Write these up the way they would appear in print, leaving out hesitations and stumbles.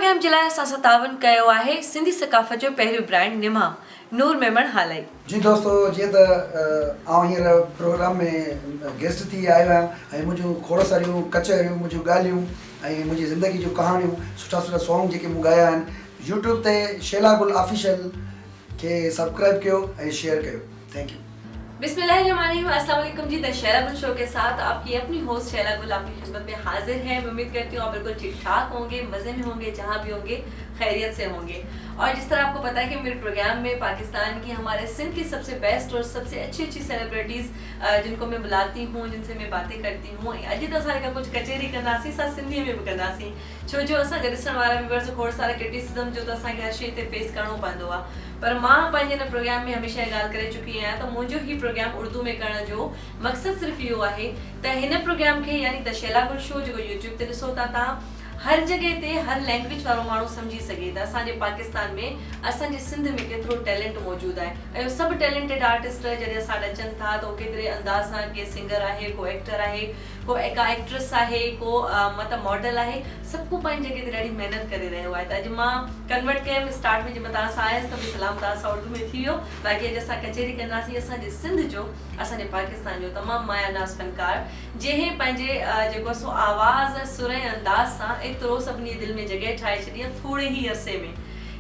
Programme جي لاء اسان سان تعاون ڪيو آهي سنڌي ثقافت جو پهريون برانڊ نما نور ميمڻ هالائي. جي دوستو جيئن ته آئون هينئر پروگرام ۾ گيسٽ ٿي آيو آهيان ۽ منهنجون کوڙ ساريون ڪچهريون منهنجون ڳالهيون ۽ منهنجي زندگي جون ڪهاڻيون سٺا سٺا سونگ جيڪي مون ڳايا آهن يوٽيوب تي شيلا گل آفيشل کي سبڪرائب ڪيو ۽ شيئر ڪيو thank you. بسم الله الرحمٰن الرحيم السلام عليڪم جي د شيلا گل شو ڪي ساٿ آپ ڪي اپني هوسٽ شيلا گل آپ ڪي خدمت ۾ حاضر هي مين اميد ڪرتي هون آپ بلڪل ٺيڪ ٺاڪ هونگي مزي ۾ هونگي جهان بهي هونگي خيريت سي هونگي اور جس طرح آپ ڪو پتا هي ڪي ميري پروگرام ۾ پاڪستان ڪي هماري سنڌ ڪي سب سي بيسٽ اور سب سي اڇي اڇي سيلبرٽيز جن ڪو مين بلاتي هون جن سي مين باتين ڪرتي هون ۽ اڄ ته اسان جيڪا ڪجهه ڪچهري ڪنداسين سا سنڌي ۾ به ڪنداسين ڇو جو اسان جا ڏسڻ وارا ويورز کوڙ سارا ڪرٽيسزم جو ته اسان کي هر شيء تي فيس ڪرڻو پوندو آ پر مان پنهنجي هن پروگرام ۾ هميشه اها ڳالهه ڪري چڪي آهيان ته منهنجو هي پروگرام اردو ۾ ڪرڻ جو مقصد صرف اهو آهي ته هن پروگرام کي يعني د شيلا گل شو جيڪو يوٽيوب تي ڏسو ٿا تان هر جڳهه تي هر لينگويج وارو ماڻهو سمجهي سگهي ته اسان جي پاڪستان ۾ اسان جي سنڌ ۾ ڪيترو ٽيلنٽ موجود آهي ۽ اهو سڀ ٽيلنٽيڊ آرٽسٽ جڏهن اسان وٽ اچن ٿا ته هو ڪيتري انداز سان ڪي سنگر آهي ڪو ايڪٽر آهي ڪو ڪا ايڪٽرس آهي ڪو مطلب ماڊل آهي سڀ ڪو پنهنجي جڳهه تي ڏاڍي محنت ڪري رهيو آهي ته اڄ مان ڪنورٽ ڪيم اسٽارٽ ۾ جنهن مهل توهان سان آيس ته به سلام توهان سان اردو ۾ ٿي ويو باقي اڄ اسان ڪچهري ڪنداسين اسان جي سنڌ جو اسان جي پاڪستان جو تمام مايا ناز فنڪار جنهن پنهنجي جيڪو سو آواز سر ۽ انداز سان ايترو سڀني جي دل ۾ جڳهه ٺاهي ڇڏي آهي ٿوري ئي عرصي ۾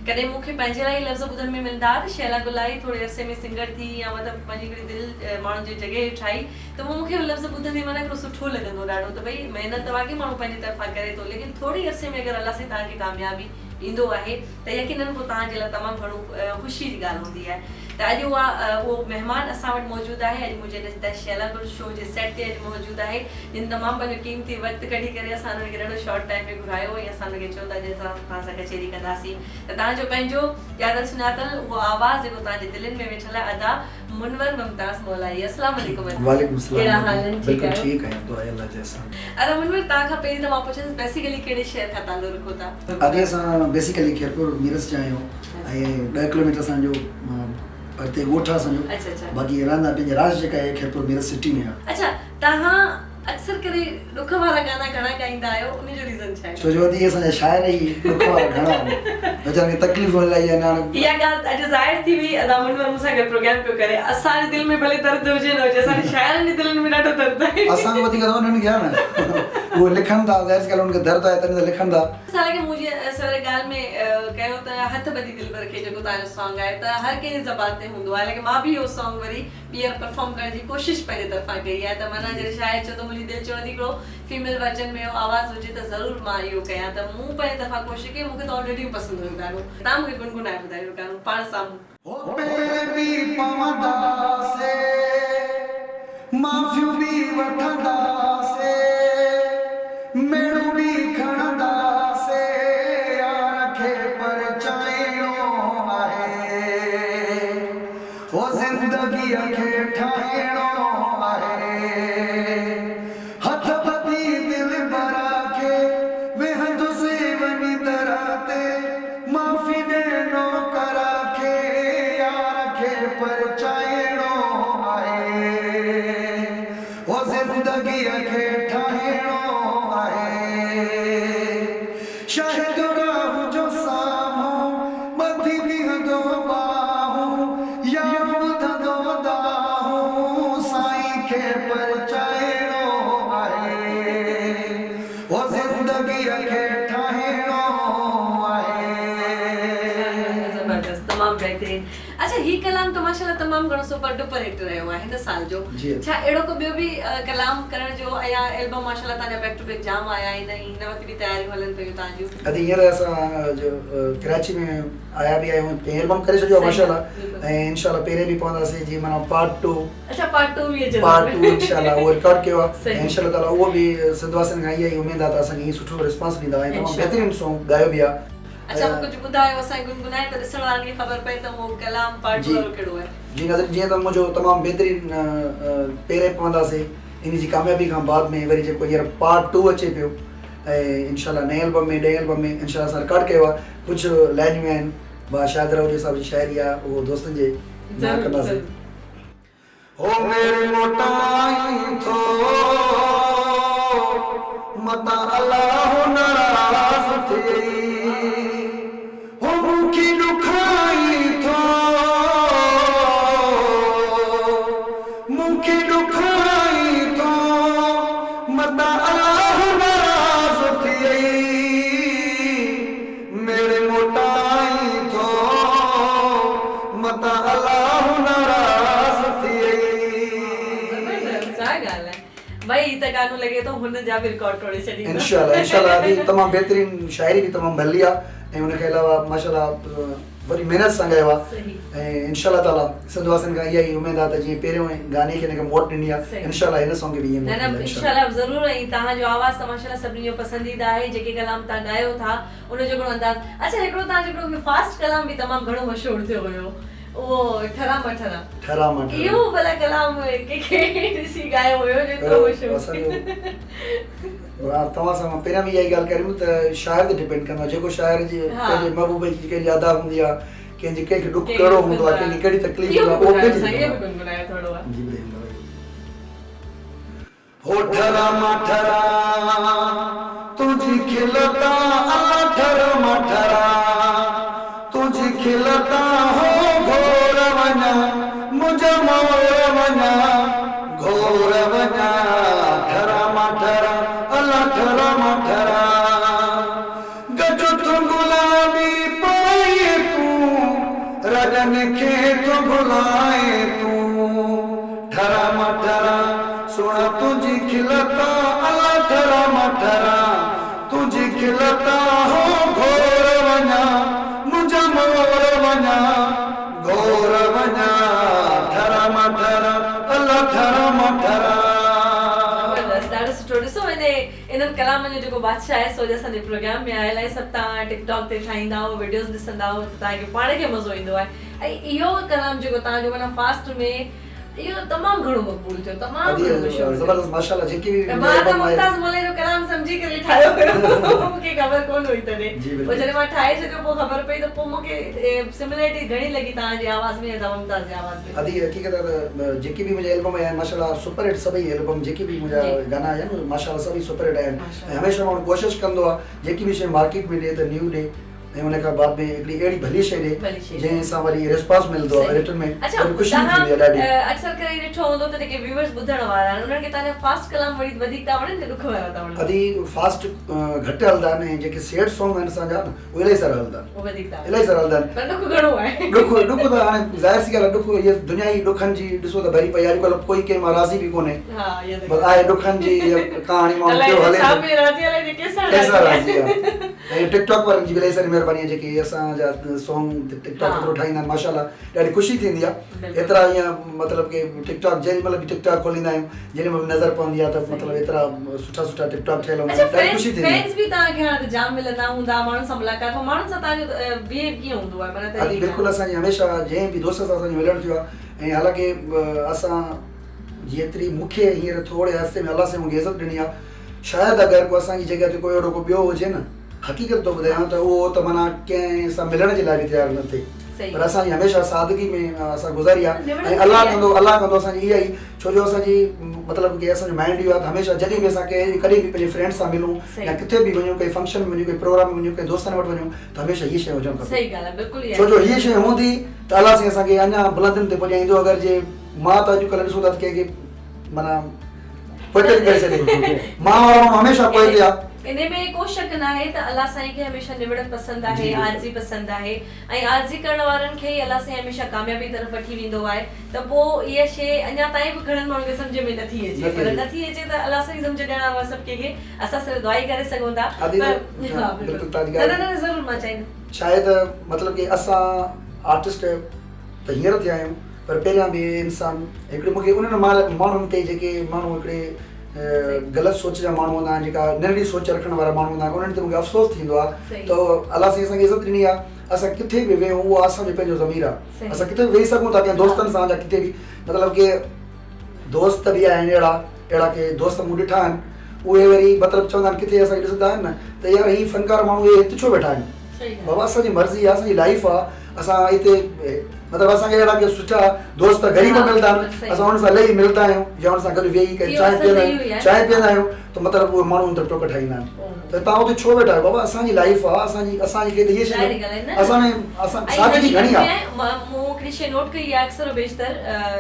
ڪڏهن مون کي پنهنجي لاء اهي لفظ ٻڌڻ ۾ ملندا ها ته شهلا گلائي ٿوري عرصي ۾ سنگر ٿي يا مطلب پنهنجي هڪڙي دل ماڻهن جي جڳهه ٺاهي ته پوء مون کي اهي لفظ ٻڌندي معنيٰ هڪڙو سٺو لڳندو هو ڏاڍو ته ڀئي محنت ته واقعي ماڻهو پنهنجي طرفان ڪري ٿو ليڪن ٿوري عرصي ۾ اگر الله سائين توهان کي ڪاميابي ڏيندو آهي ته يقينن پوء توهان جي لاء تمام گهڻو خوشي جي ڳالهه هوندي آهي ته اڄ اها اهو مهمان اسان وٽ موجود آهي اڄ منهنجي هن د شهلا گل شو جي سيٽ تي اڄ موجود آهي جن تمام پنهنجو قيمتي وقت ڪڍي ڪري اسان انهن کي ڏاڍو شارٽ ٽائيم ۾ گهرايو ۽ اسان انهن کي چيو ته اڄ اسان توهان سان ڪچهري ڪنداسين ته توهان جو پنهنجو ڄاتل سڃاتل اهو آواز جيڪو توهان جي دلين ۾ ويٺل آهي ادا منور ممتاز مولائي السلام عليڪم ادا وعليڪم السلام ڪهڙا حال آهن ٺيڪ بلڪل آهيو ٺيڪ آهيان دعا آهي الله جي احسان. ادا منور توهان کان پهرين ته مان پڇندس بيسيڪلي ڪهڙي شهر کان تعلق رکو ٿا. ادي اسان بيسيڪلي خيرپور ميرس جا آهيون ۽ 10 ڪلوميٽر اسان جو پرتي ڳوٺ آهي اسان جو باقي رهندا پنهنجي رهائش جيڪا آهي خيرپور ميرس سٽي ۾ آهي. اڇا توهان اڪثر ڪري ڏک وارا گانا گهڻا ڳائيندا آهيو ان جو ريزن ڇا آهي؟ ڇو جو ادي اسان جا شاعر ئي ڏک وارا گهڻا آهن ويچارن کي تڪليفون الاهي آهن هاڻ. اها ڳالهه ته اڄ ظاهر ٿي وئي ادا منور مون سان گڏ پروگرام پيو ڪري اسان جي دل ۾ ڀلي درد هجي نه هجي اسان جي شاعرن جي دلن ۾ ڏاڍو درد آهي. اسان کان وڌيڪ ته انهن کي آهي نه اهي لکن ٿا ظاهر سي ڳالهه انهن کي درد آهي تڏهن ته لکن ٿا. حالانڪه مون جيئن سوير ڳالهه ۾ ڪيو ته هٿ ٻڌي دلبر کي جيڪو توهان جو سانگ آهي ته هر ڪنهن جي زبان تي هوندو آهي حالانڪه مان به اهو سانگ وري ٻيهر پرفارم ڪرڻ جي ڪوشش پنهنجي طرفان ڪئي آهي ته معنيٰ جڏهن شاعر چيو ته منهنجي دل چوندي هڪڙو فيميل ورجن ۾ اهو آواز هجي ته ضرور مان اهو ڪيان ته مون پنهنجي طرفان ڪوشش ڪئي مون کي ته آلريڊي پسند هيو گانو توهان مون کي گنگنائي ٻڌايو اهو گانو پاڻ سامهون. هو پير به پونداسي، معافيون به وٺنداسي، ميڙون به کڻنداسي، يار کي پرچائڻو آهي. هو زندگيء کي ٺاهڻو آهي. هٿ ٻڌي دلبر کي ويهندس وڃي در تي. معافي ڏي نوڪر کي يار کي پرچائڻو آهي. هو زندگيء کي ٺاهڻو آهي. شاهد راهه جو سامهون ٻڌي بيهندو ٻانهون، يار ٻڌندو دانهون، سائين کي پرچائڻو آهي، هو زندگيء کي ٺاهڻو آهي. زبردست تمام بهترين. اڇا هي ڪلام ته ماشاءالله تمام گهڻو سپر ڊپر هٽ رهيو آهي هن سال جو ڇا اهڙو ڪو ٻيو به ڪلام ڪرڻ جو يا البم ماشاءالله توهان جا بيڪ ٽو بيڪ جام آيا آهن ۽ هن وقت به تياريون هلن پيون توهان جون. ادي هينئر اسان جو ڪراچي ۾ آيا به آهيون ۽ البم ڪري ڇڏيو آهي ماشاءالله ۽ انشاءالله پهرين به پونداسين جي معنيٰ پارٽ ٽو. اڇا پارٽ ٽو به اچي ٿو. پارٽ ٽو انشاءالله اهو رڪارڊ ڪيو آهي ۽ انشاءالله تعالي اهو به سنڌ واسين کان اها ئي اميد آهي ته اسان کي ائين سٺو رسپانس ڏيندا ۽ تمام بهترين سونگ ڳايو به آهي. اڇا پوء ڪجهه ٻڌايو اسان کي گنگنائي ته ڏسڻ وارن کي خبر پئي ته اهو ڪلام پارٽ جي وارو ڪهڙو آهي. جي ناظرين جيئن ته منهنجو تمام بهترين پيرين پونداسين ان جي ڪاميابي کان بعد ۾ وري جيڪو هينئر پارٽ ٽو اچي پيو ۽ انشاء الله نئين البم ۾ ڏهين البم ۾ انشاء الله اسان رڪارڊ ڪيو آهي ڪجهه لائنيون آهن با شاهد راهو جي صاحب جي شاعري آهي اهو دوستن جي نانء ضرور ڪنداسين. ضرور. هو ميڙ موٽائين ٿو، متان الله ناراض ٿئي. متان الله ناراض ٿئي، ميڙي موٽائين ٿو، متان الله ناراض ٿئي. زبردست ڇا ڳالهه آهي ڀائي هي ته گانو لڳي ٿو هن جا به رڪارڊ ٽوڙي ڇڏيندو. انشاء الله انشاء الله ادي تمام بهترين شاعري به تمام ڀلي آ ۽ ان کان علاوه ماشاء الله وڏي محنت سان ڳايو آ ۽ انشاء الله تعالي سنڌ واسين کان اها ئي اميد آ ته جيئن پهريون گاني کي هن کي موٽ ڏني آ انشاء الله هن سانگ کي به ائين موٽ ملندي انشاء الله ضرور ۽ توهان جو آواز ته ماشاء الله سڀني جو پسنديده آهي جيڪي ڪلام توهان ڳايو ٿا ان جو هڪڙو انداز اڇا هڪڙو توهان جو هڪڙو فاسٽ ڪلام به تمام گهڻو مشهور ٿيو هيو اهو ٺرا مان ٺرا ٺرا مان ٺرا اهو ڀلا ڪلام ڪنهن کي ڏسي ڳايو هيو جو ايترو مشهور ٿيو. توهان سان مان پهريان به اها ئي ڳالهه ڪري هئي ته شاعر تي ڊپينڊ ڪندو آهي جيڪو شاعر جي پنهنجي محبوب جي ڪنهن جي ادا هوندي آهي ڪنهن جي ڪنهن کي ڏک ڪهڙو هوندو آهي ڪنهن کي ڪهڙي تڪليف هوندي آهي اهو پنهنجي جي ٻڌائيندو هو ٺرا مان ٺرا تنهنجي کل تان الا ٺرا مان ٺرا تنهنجي کل تان هو گهور وڃان منهنجا مور وڃان گهور وڃان ٺرا مان ٺرا الا ٺرا مان ٺرا گجو ٿو گلابي پائين تون رڄن کي ٿو ڀلائين تون ٺرا مان ٺرا سهڻا تنهنجي کل تان الا ٺرا مان ٺرا تنهنجي کل تان هو گهور وڃان منهنجا مور وڃان گهور وڃان ٺرا مان ٺرا الا ٺرا مان ٺرا. زبردست ڏاڍو سٺو ڏسو ان انهن ڪلامن جو جيڪو بادشاهه آهي سو اڄ اسان جي پروگرام ۾ آيل آهي سڀ توهان ٽڪ ٽاڪ تي ٺاهيندا آهو وڊيوز ڏسندا آهو ته توهان کي پاڻ کي مزو ايندو آهي ۽ اهو ڪلام جيڪو توهان جو معنيٰ فاسٽ ۾ اهو تمام گهڻو مقبول ٿيو تمام گهڻو مشهور ٿيو. زبردست ماشاءالله جيڪي به مان ته ممتاز مولائي جو ڪلام سمجهي ڪري ٺاهيو هيو مون کي خبر ڪونه هئي تڏهن پوء جڏهن مان ٺاهي ڇڏيو پوء خبر پئي ته پوء مون کي سملرٽي گهڻي لڳي توهان جي آواز ۾ ۽ ممتاز جي آواز ۾. ادي حقيقت آهي ته جيڪي به منهنجا البم آيا آهن ماشاءالله سپر هٽ سڀئي البم جيڪي به منهنجا گانا آيا آهن ماشاءالله سڀئي سپر هٽ آيا آهن ۽ هميشه ماڻهو ڪوشش ڪندو آهي جيڪي به شيء مارڪيٽ ۾ ڏي ته نيو ڏي ۽ ان کان بعد ۾ هڪڙي اهڙي ڀلي شيء ڏي جنهن سان وري ريسپانس ملندو آهي ريٽن ۾ وري خوشي به ٿيندي آهي ڏاڍي. اڪثر ڪري ڏٺو هوندو ته جيڪي ويوئرز ٻڌڻ وارا آهن انهن کي توهان جا فاسٽ ڪلام وري وڌيڪ ٿا وڻن يا ڏک وارا ٿا وڻن؟ ادي فاسٽ گهٽ هلندا آهن ۽ جيڪي سيڊ سانگ آهن اسان جا نه اهي الاهي سارا هلندا آهن. اهي وڌيڪ ٿا الاهي سارا هلندا آهن. پر ڏک گهڻو آهي. ڏک ڏک ته هاڻي ظاهر سي ڳالهه آهي ڏک هيء دنيا ئي ڏکن جي ڏسو ته ڀري پئي آهي اڄڪلهه ڪوئي ڪنهن مان راضي به ڪونهي. ها اها ته بس آهي ڏکن جي هيء ڪهاڻي ماڻهو الائي پيو هلي ڇا ٿو. ۾ راضي الائي جي ڪنهن سان ڪنهن سان راضي راضي آهي. ۽ ٽڪ ٽاڪ وارن جي به الاهي ساري مهرباني آهي جيڪي اسان جا سانگ ٽڪ ٽاڪ ايترو ٺاهيندا آهن ماشاءالله ڏاڍي خوشي ٿيندي آهي ايترا ائين مطلب ڪي ٽڪ ٽاڪ جيڏي مهل به ٽڪ ٽاڪ کوليندا آهيون جيڏي مهل به نظر پوندي آهي ته مطلب ايترا سٺا سٺا ٽڪ ٽاڪ ٺهيل هوندا آهن ڏاڍي خوشي ٿيندي آهي. فينز به توهان کي هاڻي ته جام ملندا هوندا ماڻهن سان ملاقات پوء ماڻهن سان توهان جو بيهيو ڪيئن هوندو آهي معنيٰ ادي بلڪل اسان جي هميشه جنهن به دوست سان اسان جو ملڻ ٿيو آهي ۽ حالانڪه اسان جيتري مون کي هينئر ٿوري عرصي ۾ الله سائين مون کي عزت ڏني آهي شايد اگر ڪو اسان جي جڳهه تي ڪو اهڙو ڪو ٻيو هجي نه، حقيقت ٿو ٻڌايان ته اهو ته معنيٰ ڪنهن سان ملڻ جي لاء به تيار نه ٿئي. پر اسان جي هميشه سادگي ۾ اسان گذاري آهي ۽ الله ڪندو الله ڪندو اسان جي اها ئي ڇو جو اسان جي مطلب ڪي اسان جو مائنڊ اهو آهي ته هميشه جڏهن به اسان ڪنهن ڪڏهن به پنهنجي فرينڊ سان ملون يا ڪٿي به وڃون ڪنهن فنڪشن ۾ وڃون ڪنهن پروگرام ۾ وڃون ڪنهن دوستن وٽ وڃون ته هميشه هيء شيء هجڻ کپي ڇو جو هيء شيء هوندي ته الله سائين اسان کي اڃا بلندين تي پڄائيندو اگر جي مان ته اڄڪلهه ڏسون ٿا ته ڪنهن کي معنيٰ پوئتي ٿي ڪري ڇڏي. مان وارو ماڻهو هميشه پوئتي آ. انهي ۾ ڪو شڪ ناهي ته الله سائين کي هميشه نوڙت پسند آهي، عاجزي پسند آهي ۽ عاجزي ڪرڻ وارن کي ئي الله سائين هميشه ڪاميابي طرف وٺي ويندو آهي ته پوء اها شيء اڃا تائين به گهڻن ماڻهن کي سمجهه ۾ نٿي اچي پر نٿي اچي ته الله سائين سمجهه ڏيڻ وارو آهي سڀ ڪنهن کي اسان صرف دعا ئي ڪري سگهون ٿا پر ها بلڪل نه نه نه ضرور مان چاهيندم. ڇاهي ته مطلب ڪي اسان آرٽسٽ ته هينئر ٿيا آهيون پر پهريان به انسان هڪڙي مونکي انهن ماڻهن تي جيڪي ماڻهو هڪڙي غلط سوچ جا ماڻهو هوندا آهن جيڪا ننڍڙي سوچ رکڻ وارا ماڻهو هوندا آهن انهن تي مونکي افسوس ٿيندو آهي ته الله سائين اسان کي عزت ڏني آهي اسان ڪٿي به ويهون اهو اسان جو پنهنجو ضمير آهي اسان ڪٿي به ويهي سگهون ٿا ڪنهن دوستن سان يا ڪٿي به مطلب ڪي دوست به آهن اهڙا اهڙا ڪي دوست مون ڏٺا آهن اهي وري مطلب چوندا آهن ڪٿي اسان کي ڏسندا آهن نه ته يار هي فنڪار ماڻهو اهي هت ڇو ويٺا آهن بابا اسان جي مرضي آهي اسان جي لائف آهي اسان هتي مطلب اسان کي اهڙا ڪي سٺا دوست غريب ملندا آهن اسان انهن سان لهي ملندا آهيون يا انهن سان گڏ ويهي ڪري چانهه پيئندا آهيون چانهه پيئندا آهيون ته مطلب اهي ماڻهو اندر ٽوڪ ٺاهيندا آهن ته توهان اتي ڇو ويٺا آهيو بابا اسان جي لائف آهي اسان جي اسان کي ته هيء شيء اسان ۾ اسان سادگي گهڻي آهي. مون هڪڙي شيء نوٽ ڪئي آهي اڪثر و بيشتر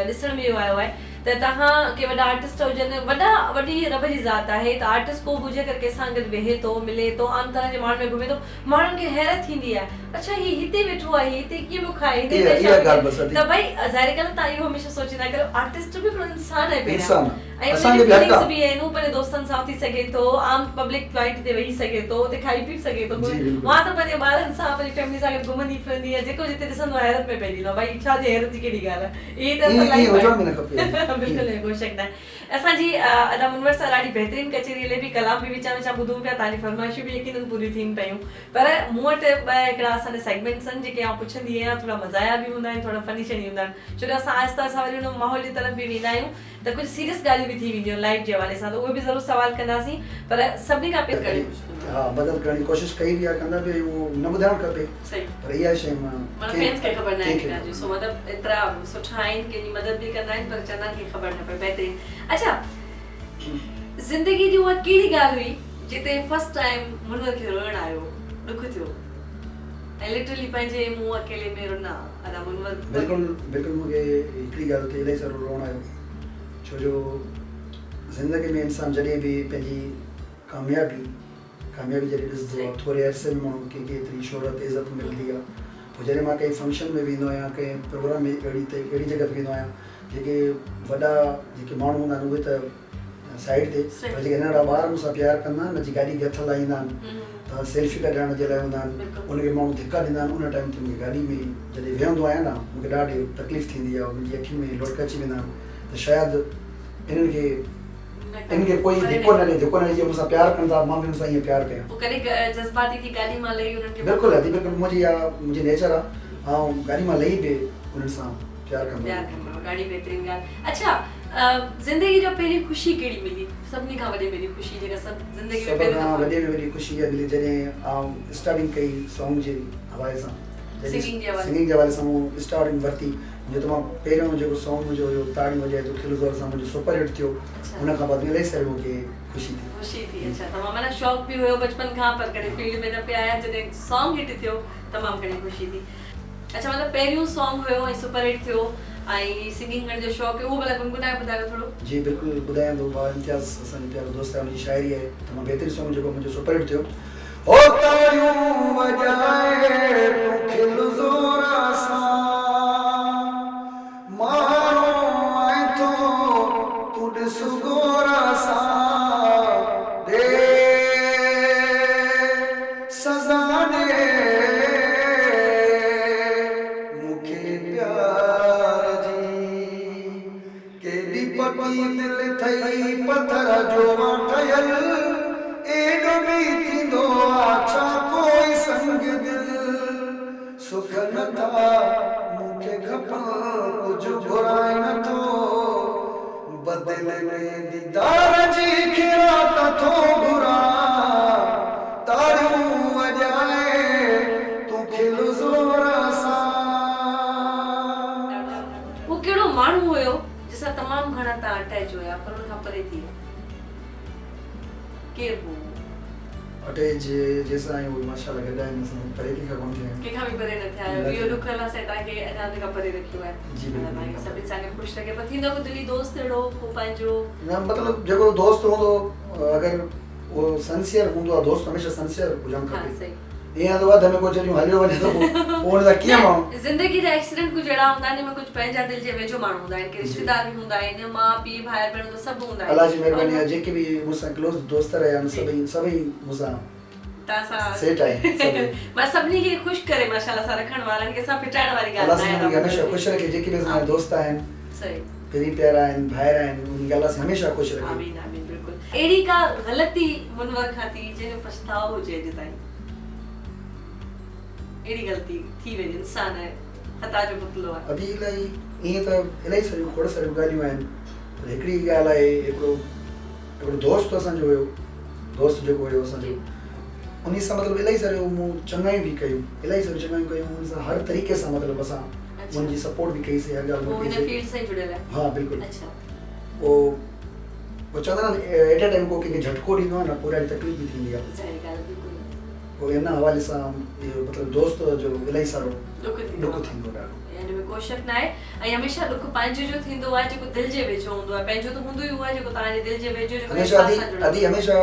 ڏسڻ ۾ اهو آيو آهي. ته توهان ڪي وڏا آرٽسٽ هجن وڏا وڏي رب جي ذات آهي ته آرٽسٽ ڪو به هجي اگر ڪنهن سان گڏ ويهي ٿو ملي ٿو عام طرح جي ماڻهن ۾ گهمي ٿو ماڻهن کي حيرت ٿيندي آهي اڇا هي هتي ويٺو آهي هي هتي ڪيئن پيو کائي هتي اها ڇا اها پيو ڳالهه بس ڪري ادي ته ڀئي ظاهري ڳالهه آهي توهان اهو هميشه سوچيندا ڪريو آرٽسٽ به هڪڙو انسان آهي پهريان انسان آهي ۽ ان اسان جي کي به حق فيلنگس آهي به آهن هو پنهنجي دوستن سان اٿي سگهي ٿو عام پبلڪ پوائنٽ تي ويهي سگهي ٿو اتي کائي پي به سگهي ٿو جي بلڪل مان ته پنهنجي ٻارن سان پنهنجي فيملي سان گڏ گهمندي ڦرندي يا جيڪو جتي ڏسندو آهي حيرت ۾ پئجي ويندو آهي ڀائي ڇا جي حيرت جي ڪهڙي ڳالهه آهي هي ته ائين اصل ائين لائيف هجڻ به نه کپي آهي ائين بلڪل ائين ڪو شڪ ناهي اسان جي ادا منور سان ڏاڍي بهترين ڪچهري هلي پئي ڪلام به وچان وچان ٻڌون پيا توهان جي فرمائشون به يقينن پوريون ٿين پيون پر مون وٽ ٻه هڪڙا اسان جا سيگمينٽس آهن جيڪي آئون پڇندي آهيان ٿورا مزاحيه به هوندا آهن ٿورا فني شني هوندا آهن ڇو جو اسان آهستي آهستي وري ان ماحول جي طرف به ويندا آهيون ته ڪجهه سيريس ڳالهيون به ٿي وينديون آهن لائيف جي حوالي سان ته اهي به ضرور سوال ڪنداسين پر سڀني کان پهرين ها مدد ڪرڻ جي ڪوشش ڪئي به آهي ڪندا به آهيون اهو نه ٻڌائڻ کپي پر اها شيء مان معنيٰ فينس کي خبر ناهي ڪنهن کي سو مطلب ايترا سٺا آهن ڪنهن جي مدد به ڪندا آهن پر چوندا آهن کي خبر نه پئي بهترين اڇا زندگي جي اها ڪهڙي ڳالهه هئي جتي فرسٽ ٽائيم منور کي روئڻ آيو ڏک ٿيو ۽ لٽرلي پنهنجي منهن اڪيلي ۾ رنا ادا منور. بلڪل بلڪل مون کي هڪڙي ڳالهه تي الاهي سارو روئڻ آيو ڇو جو زندگي ۾ انسان جڏهن به پنهنجي ڪاميابي ڪاميابي جڏهن ڏسندو آهي ٿوري عرصي ۾ ماڻهو کي ايتري شهرت عزت ملندي آهي پوء جڏهن مان ڪنهن فنڪشن ۾ ويندو آهيان ڪنهن پروگرام ۾ اهڙي اهڙي جڳهه تي ويندو آهيان جيڪي وڏا جيڪي ماڻهو هوندا آهن اهي ته سائيڊ تي پر جيڪي ننڍڙا ٻار مون سان پيار ڪندا آهن نه جي گاڏي کي هٿ لائيندا آهن ته سيلفي ڪڍائڻ جي لاء هوندا آهن ان کي ماڻهو ڌڪا ڏيندا آهن ان ٽائيم تي مون کي گاڏي ۾ جڏهن ويهندو آهيان نه مون کي ڏاڍي تڪليف ٿيندي آهي منهنجي اکين ۾ لڙڪ اچي ويندا آهن ته شايد انهن کي انهن کي ڪوئي ڌڪو نه ڏي ڌڪو نه ڏي جيئن مون سان پيار ڪن ٿا مان به انهن سان ائين پيار ڪيان. پوء ڪڏهن جذباتي ٿي گاڏي مان لهي انهن کي بلڪل ادي بلڪل منهنجي اها منهنجي نيچر آهي آئون گاڏي مان لهي به انهن سان پيار ڪندو پيار ڪندو آهيان ڏاڍي بهترين ڳالهه اڇا زندگي جو پهرين خوشي ڪهڙي ملي سڀني کان وڏي ۾ وڏي خوشي جيڪا سڀ زندگي ۾ سڀ پهريون کان دفعو وڏي ۾ وڏي خوشي اها ملي جڏهن آئون اسٽارٽنگ ڪئي سانگ جي حوالي سان سنگنگ جي حوالي سنگنگ جي حوالي سان مون اسٽارٽنگ ورتي جو ته مان پهريون جيڪو سانگ منهنجو هيو تاڙيون وڄائي تو کل زور سان منهنجو سپر هٽ ٿيو ان کان بعد ۾ الاهي ساري مون کي خوشي ٿي. خوشي ٿي اڇا تمام معنيٰ شوق به هيو بچپن کان پر ڪڏهن فيلڊ ۾ نه پيا آيا جڏهن سانگ هٽ ٿيو تمام گهڻي خوشي ٿي. اڇا مطلب پهريون سانگ هيو ۽ سپر هٽ ٿيو ۽ سنگنگ ڪرڻ جو شوق اهو ڀلا گنگنائي ٻڌايو ٿورو. جي بلڪل ٻڌايان ٿو ڀاء امتياز اسان جو پيارو دوست آهي ان جي شاعري آهي تمام بهترين سانگ جيڪو منهنجو سپر هٽ ٿيو. هو تاڙيون وڄائي تون کل زور سان ماڻهو آئين ٿو تون ڏس غور سان ڏي سزا ڏي مون کي پيار جي. ڪيڏي پڪي دل ٿئي پٿر جو آ ٺهيل ايڏو به ٿيندو آ ڇا ڪوئي سنگ دل سک نه ٿا مون کي کپن ڪجهه گهرائين نه ٿو بدلي ۾ ديدار جي خيرات ٿو گهران تاڙيون وڄائي تون کل زور سان. هو ڪهڙو ماڻهو هيو جنهن سان تمام گهڻا توهان اٽيچ هيا پر ان کان پري ٿي ويا؟ ڪير هو اهو؟ اٽيچ جنهن سان آهيون اهي ماشاء الله گڏ آهن اسان پري ڪنهن کان ڪونه ٿيا آهيون. ڪنهن کان به پري نه ٿيا آهيو اهو ڏک الله سائين توهان کي اڃا ان کان پري رکيو آهي. جي بلڪل. الله توهان کي سڀني سان گڏ خوش رکي پر ٿيندو ڪو دلي دوست اهڙو ڪو پنهنجو. نه مطلب جيڪو دوست هوندو اگر اهو سنسيئر هوندو آهي دوست هميشه سنسيئر هجڻ کپي. ها صحيح. ائين ته اڌ ۾ ڪو چريون هليو وڃي ته پوء ان سان ڪيئن ماڻهو. زندگي جا ايڪسيڊنٽ ڪجهه اهڙا هوندا آهن جنهن ۾ ڪجهه پنهنجا دل جي ويجهو ماڻهو هوندا آهن ڪي رشتيدار به هوندا آهن ماء پيء ڀائر ڀيڻ ته سڀ هوندا آهن. الله جي مهرباني آهي جيڪي به مون سان ڪلوز دوست رهيا آهن سڀئي سڀئي مون سان توهان سان سيٽ آهن سڀئي. مان سڀني کي خوش ڪري ماشاءالله سان رکڻ وارا آهن ڪنهن سان ڦٽائڻ واري ڳالهه الله ناهي سائين انهن کي هميشه خوش رکي جيڪي به اسان جا دوست آهن صحيح پرين پيارا آهن ڀائر آهن انهن کي الله سائين هميشه خوش رکي. آمين آمين بلڪل اهڙي ڪا غلطي منور کان ٿي جنهن جو پڇتاء هجي اڄ تائين. اهڙي غلطي ٿي وڃي انسان آهي خطا جو پتلو آهي. ادي الائي ائين ته الائي ساريون کوڙ ساريون ڳالهيون آهن پر هڪڙي ڳالهه آهي هڪڙو هڪڙو دوست اسان جو هيو دوست جيڪو هيو اسان جو انهي سان مطلب الائي ساريون مون چڱايون به ڪيون الائي ساريون چڱايون ڪيون ان سان هر طريقي سان مطلب اسان ان جي سپورٽ به ڪئي سي هر ڳالهه هو هن فيلڊ سان جڙيل آهي ها بلڪل پوء پوء چوندا آهن نه ايٽ اي ٽائيم ڪو ڪنهن کي جهٽڪو ڏيندو آهي نه پوء ڏاڍي تڪليف به ٿيندي آهي ظاهري ڳالهه بلڪل پوء ان حوالي سان اهو مطلب دوست جو الاهي سارو ڏک ڏک ٿيندو ڏاڍو. يعني ۾ ڪو ڪو شڪ ناهي ۽ هميشه ڏک پنهنجي جو ٿيندو آهي جيڪو دل جي ويجهو هوندو آهي پنهنجو ته هوندو ئي اهو آهي جيڪو توهان جي دل جي ويجهو جيڪو هميشه احساس ادي سان جڙيل ادي هميشه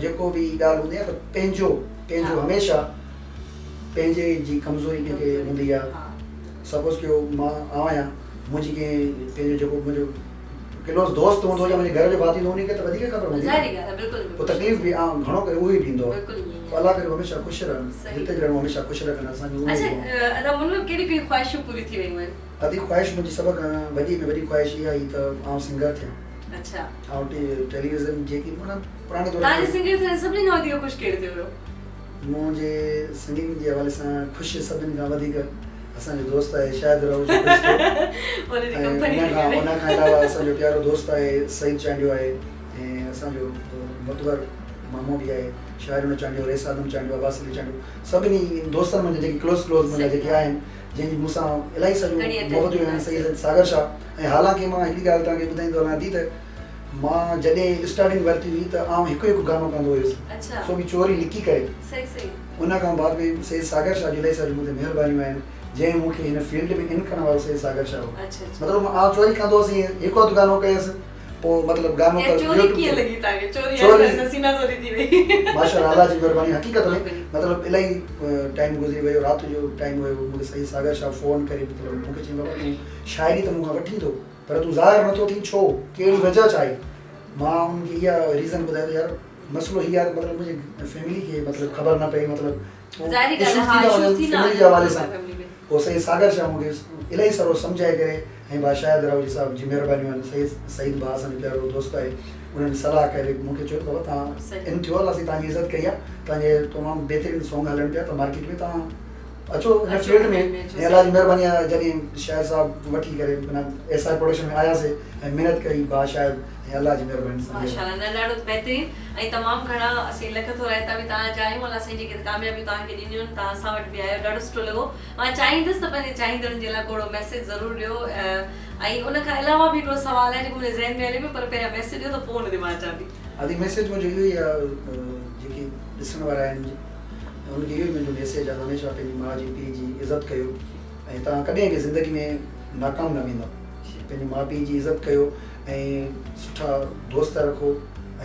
جيڪو به ڳالهه هوندي آهي ته پنهنجو پنهنجو هميشه پنهنجي جي ڪمزوري ڪنهن کي هوندي آهي سپوز ڪيو مان آئون آهيان منهنجي ڪنهن پنهنجو جيڪو منهنجو ڪلوز دوست هوندو يا منهنجي گهر جو ڀاتي هوندو ان کي ته وڌيڪ خبر هوندي ظاهري ڳالهه آهي بلڪل پوء تڪليف به آئون گهڻو ڪري اهو ئي ڏيندو آهي پوء الله ڪري هميشه خوش رهن جتي به رهن هميشه خوش رکن اسان جون اچها ادا منور ڪهڙيون ڪهڙيون خواهشون پوريون ٿي ويون آهن؟ ادي خواهش منهنجي سڀ کان وڏي ۾ وڏي خواهش اها هئي ته آئون سنگر ٿيان. اڇا. آئون ٽيليويزن جيڪي معنيٰ پراڻي دور توهان جي سنگر ٿيڻ سڀني کان وڌيڪ خوش ڪير ٿيو هيو؟ منهنجي سنگنگ جي حوالي سان خوش سڀني کان وڌيڪ اسان جو دوست آهي شاهد راهوجو خوش ٿيو ۽ ان کان علاوه اسان جو پيارو دوست آهي سعيد چانڊيو آهي ۽ اسان جو متبر مامو به آهي شاعرانو چانڊيو، رئيس آدم چانڊيو، عباس علي چانڊيو سڀني دوستن منهنجا جيڪي ڪلوز ڪلوز منهنجا جيڪي آهن جنهن جي مون سان الاهي ساريون محبتون آهن سيد ساگر شاهه ۽ حالانڪه مان هڪڙي ڳالهه توهان کي ٻڌائيندو هلان ٿي ته مان جڏهن اسٽارٽنگ ورتي هئي ته آئون هڪ هڪ گانو ڪندو هيس سو به چوري لڪي ڪري ان کان بعد ۾ سيد ساگر شاهه جون الاهي ساريون مون تي مهربانيون آهن جنهن مون کي هن فيلڊ ۾ ان ڪرڻ وارو سيد ساگر شاهه هو مطلب آئون چوري ڪندو هوس ائين هڪ اڌ گانو ڪيس پوء مطلب گانو ته چوري ڪيئن لڳي توهان کي چوري آهستي آهستي سينا زوري ٿي وئي. ماشاءالله الله جي مهرباني حقيقت ۾ مطلب الاهي ٽائيم گذري ويو رات جو ٽائيم هيو مون کي سيد ساگر شاهه فون ڪري مطلب مون کي چيائين بابا تون شاعري ته مون کان وٺين ٿو پر تون ظاهر نٿو ٿين ڇو ڪهڙي وجه ڇا آهي مان ان کي اها ريزن ٻڌايو ته يار مسئلو هي آهي ته مطلب منهنجي فيملي کي مطلب خبر نه پئي مطلب ظاهري ڳالهه آهي ها اشوز ٿيندا فيملي جي حوالي سان پوء سيد ساگر شاهه مون کي الاهي سارو سمجهائي ڪري ۽ ڀاء شاهد راهوجي صاحب جي مهربانيون آهن سيد سعيد ڀاء اسان جو پيارو دوست آهي انهن صلاح ڪري مون کي چيو ته بابا توهان ان ٿيو الله سائين توهان جي عزت ڪئي آهي توهان جي تمام بهترين سونگ هلن پيا ته مارڪيٽ ۾ توهان اچو هن فيلڊ ۾ ۽ الله جي مهرباني آهي جڏهن شاهد صاحب وٺي ڪري معنيٰ ايس I production ۾ آياسي ۽ محنت ڪئي ڀاء شاهد ۽ الله جي مهرباني سان ماشاءالله نه ڏاڍو بهترين ۽ تمام گهڻا اسين لک ٿورائتا به توهان جا آهيون الله سائين جيڪي ڪاميابيون توهان کي ڏنيون آهن توهان اسان وٽ به آيو ڏاڍو سٺو لڳو مان چاهيندس ته پنهنجي چاهيندڙن جي لاء ڪو اهڙو ميسيج ضرور ڏيو ۽ ان کان علاوه به هڪڙو سوال آهي جيڪو منهنجي ذهن ۾ هلي پيو پر پهريان ميسيج ڏيو ته پوء ان تي مان اچان ٿي. ادي ميسيج منهنجو اهو ئي آهي جيڪي ڏسڻ وارا آهن انهن کي اهو ئي منهنجو ميسيج آهي ته هميشه پنهنجي ماء جي پيء جي عزت ڪيو ۽ توهان ڪڏهن به زندگي ۾ ناڪام نه ويندؤ پنهنجي ماء پيء جي عزت ڪيو ۽ سٺا دوست رکو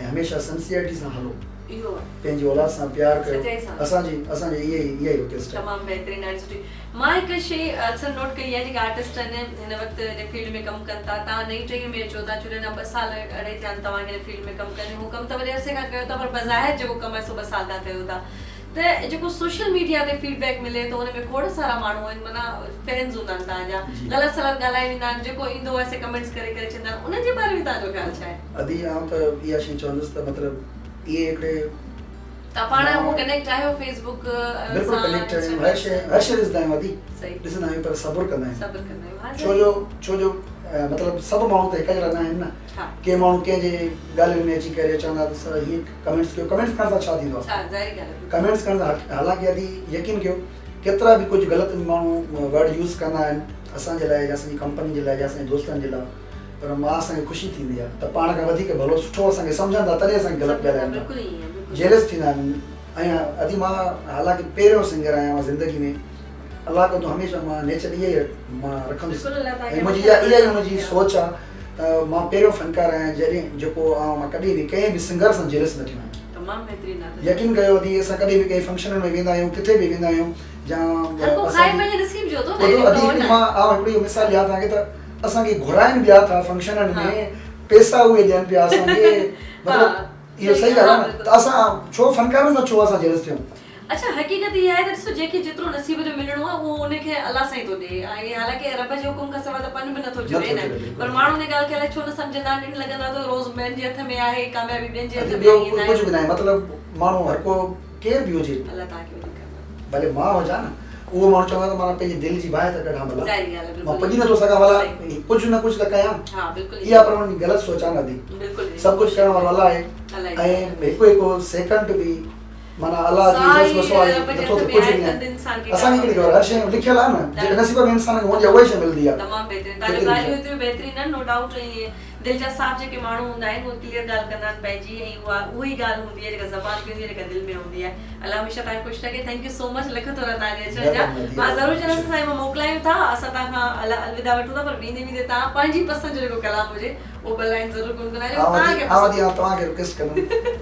۽ هميشه سنسيئرٽي سان هلو پنهنجي اولاد سان پيار ڪيو اسان جي اسان جي اها ئي اها ئي رڪويسٽ آهي. تمام بهترين ڏاڍي سٺي مان هڪ شي اڪثر نوٽ ڪئي آهي جيڪي آرٽسٽ آهن هن وقت جي فيلڊ ۾ ڪم ڪن ٿا توهان نئين ٽهي ۾ اچو ٿا ڇو جو اڃا ٻه سال اڍائي ٿيا آهن توهان کي هن فيلڊ ۾ ڪم ڪندي هو ڪم ته وڏي عرصي کان ڪيو ٿا پر بظاهر جيڪو ڪم آهي سو ٻه سال کان ڪيو ٿا ته جيڪو سوشل ميڊيا تي فيڊ بيڪ ملي ٿو ان ۾ کوڙ سارا ماڻهو آهن معنيٰ فينز هوندا آهن توهان جا غلط سلط ڳالهائي ويندا آهن جيڪو ايندو آهي سي ڪمينٽس ڪري ڪري ڇڏيندا آهن انهن جي باري ۾ توهان جو خيال ڇا آهي؟ ادي آئون ته اها شي چوندس ته مطلب اهي هڪڙي توهان پاڻ هو ڪنيڪٽ آهيو فيس بڪ بلڪل ڪنيڪٽ آهيون هر شي هر شي ڏسندا آهيون ادي ڏسندا آهيون پر صبر ڪندا آهيون صبر ڪندا آهيون ڇو جو ڇو جو مطلب سڀ ماڻهو ته هڪ جهڙا نه آهن نه ڪي ماڻهو ڪنهن جي ڳالهين ۾ اچي ڪري چوندا ته سر هي ڪمينٽس ڪيو ڪمينٽس ڪرڻ سان ڇا ٿيندو آهي ڪمينٽس ڪرڻ سان حالانڪه ادي يقين ڪيو ڪيترا به ڪجهه غلط ماڻهو ورڊ يوز ڪندا آهن اسان جي لاء يا اسان جي ڪمپني جي لاء يا اسان جي دوستن جي لاء پر مان اسان کي خوشي ٿيندي آهي ته پاڻ کان وڌيڪ ڀلو سٺو اسان کي سمجهن ٿا تڏهن اسان کي غلط ڳالهائن ٿا جيلس ٿيندا آهن ۽ ادي مان حالانڪه پهريون سنگر آهيان مان زندگي ۾ الله ڪندو هميشه مان نيچر اها ئي مان رکندس ۽ منهنجي اها اها ئي منهنجي سوچ آهي ته مان پهريون فنڪار آهيان جڏهن جيڪو آئون مان ڪڏهن به ڪنهن به سنگر سان جيلس نه ٿيو آهيان تمام بهترين عادت يقين ڪيو ادي اسان ڪڏهن به ڪنهن فنڪشنن ۾ ويندا آهيون ڪٿي به ويندا آهيون يا هر ڪو کائي پنهنجي نصيب جو ٿو نه ٻڌو ادي هڪڙي مان آئون هڪڙي اهو مثال ڏيان توهان کي ته اسان کي گهرائن پيا ٿا فنڪشنن ۾ پيسا اهي ڏين پيا اسان کي مطلب اهو صحيح ڳالهه آهي نه ته اسان ڇو فنڪارن سان ڇو اسان جيلس ٿيون اڇا حقيقت اها آهي ته ڏسو جنهن کي جيترو نصيب جو ملڻو آهي اهو ان کي الله سائين ٿو ڏئي ۽ حالانڪه رب جي حڪم کان سواء ته پن به نٿو چري نه پر ماڻهو ان ڳالهه کي الائي ڇو نه سمجهندا آهن ائين لڳندو آهي ته روز ٻين جي هٿ ۾ آهي ڪاميابي ٻين جي هٿ ۾ ٻيو ڪجهه به ناهي مطلب ماڻهو هر ڪو ڪير به هجي الله توهان کي وڌيڪ ڀلي مان هجان نه اهو ماڻهو چوندو آهي ته مان پنهنجي دل جي باهه ته ڪڍان ڀلا مان پڄي نٿو سگهان ڀلا ڪجهه نه ڪجهه ته ڪيان اها پر انهن جي غلط سوچ آهي نه ادي سڀ ڪجهه ڪرڻ وارو الله آهي ۽ هڪ هڪ سيڪنڊ به معنيٰ الله جي عزت کان سواء نٿو ٿئي ڪجهه به ناهي. اسان کي ڪهڙي خبر هر شيء لکيل آهي نه جيڪا نصيب ۾ انسان کي هوندي آهي اها ئي شيء ملندي آهي. تمام بهترين توهان جون ڳالهيون ايتريون بهترين آهن نو ڊائوٽ ۽ دل جا صاف جيڪي ماڻهو هوندا آهن اهي ڪليئر ڳالهه ڪندا آهن پنهنجي ۽ اها اها ئي ڳالهه هوندي آهي جيڪا زبان تي هوندي آهي جيڪا دل ۾ هوندي آهي. الله هميشه توهان کي خوش رکي. Thank you سو مچ لک ٿورا توهان جي اچڻ جا. مان ضرور چوندس سائين مان موڪلايون ٿا اسان توهان کان الوداع وٺون ٿا پر ويندي ويندي توهان پنهنجي پسند جو جيڪو ڪلام هجي اهو ٻه لائن ضرور گنگنايو جيڪو توهان کي پسند هجي. آئون توهان کي رڪويسٽ ڪندم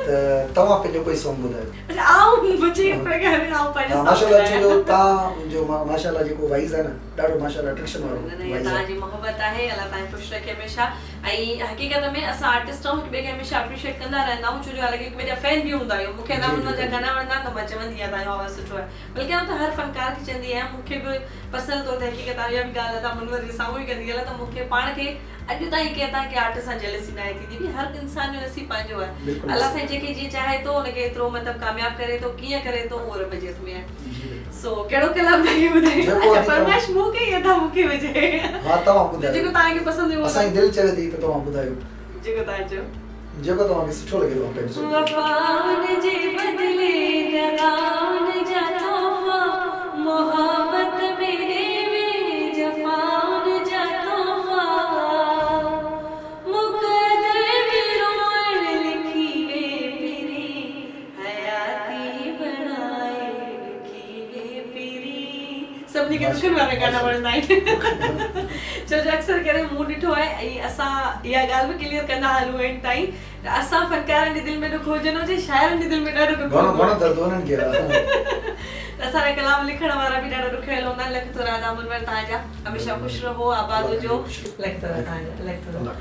ته توهان پنهنجو ڪوئي سونگ ٻڌايو. اڇا آئون منهنجي پروگرام ۾ آئون پنهنجو سونگ ماشاءالله ڇو جو توهان جو ماشاءالله جيڪو وائس آهي نه ڏاڍو ماشاءالله اٽريڪشن وارو نه نه اها توهان جي محبت آهي الله توهان کي خوش رکي هميشه ۽ حقيقت ۾ اسان آرٽسٽ آهيون هڪ ٻئي کي هميشه اپريشيٽ ڪندا رهندا آهيون ڇو جو حالانڪه هڪ ٻئي جا فين به هوندا آهيون مون کي ادا منور جا گانا وڻندا آهن ته مان چوندي آهيان توهان جو آواز سٺو آهي بلڪه آئون ته هر فنڪار کي چوندي آهيان مون کي به پرسنل طور تي حقيقت آهي اها به ڳالهه ادا منور جي سامهون ئي ڪندي هلان ته مون کي پاڻ کي اڄ تائين ڪنهن تان ڪنهن آرٽسٽ سان جيلسي ناهي ٿيندي به هر انسان جو نصيب پنهنجو آهي الله سائين جنهن کي جيئن چاهي ٿو ان کي ايترو مطلب ڪامياب ڪري ٿو ڪيئن ڪري ٿو اهو رب جي هٿ ۾ آهي سو ڪهڙو ڪلام توهان کي ٻڌايون اڇا فرمائش مون ڪئي يا توهان مون کي وجهي ها توهان ٻڌايو جيڪو توهان کي پسند هجي اسان جي دل چوي ٿي ته توهان ٻڌايو جيڪو توهان چئو جيڪو توهان کي سٺو لڳي توهان پنهنجو وفائن جي بدلي دغائن جا تحفا محبت ۾ ڏي وي جفائن جا تحفا مقدر ۾ روئڻ لکي وي پرين حياتي بڻائي ڏکي وي پرين. سڀني کي ڏکن وارا گانا وڻندا آهن ڇو جو اڪثر ڪري مون ڏٺو آهي ۽ اسان اها ڳالهه به ڪليئر ڪندا هلون اينڊ تائين ته اسان فنڪارن جي دل ۾ ڏک هجي نه هجي شاعرن جي دل ۾ ڏاڍو ڏک گهڻو گهڻو درد انهن کي آهي. ته اسان جا ڪلام لکڻ وارا به ڏاڍا ڏکويل هوندا آهن لک ٿورا ادا منور توهان جا هميشه خوش رهو آباد هجو لک ٿورا توهان جا لک ٿورا.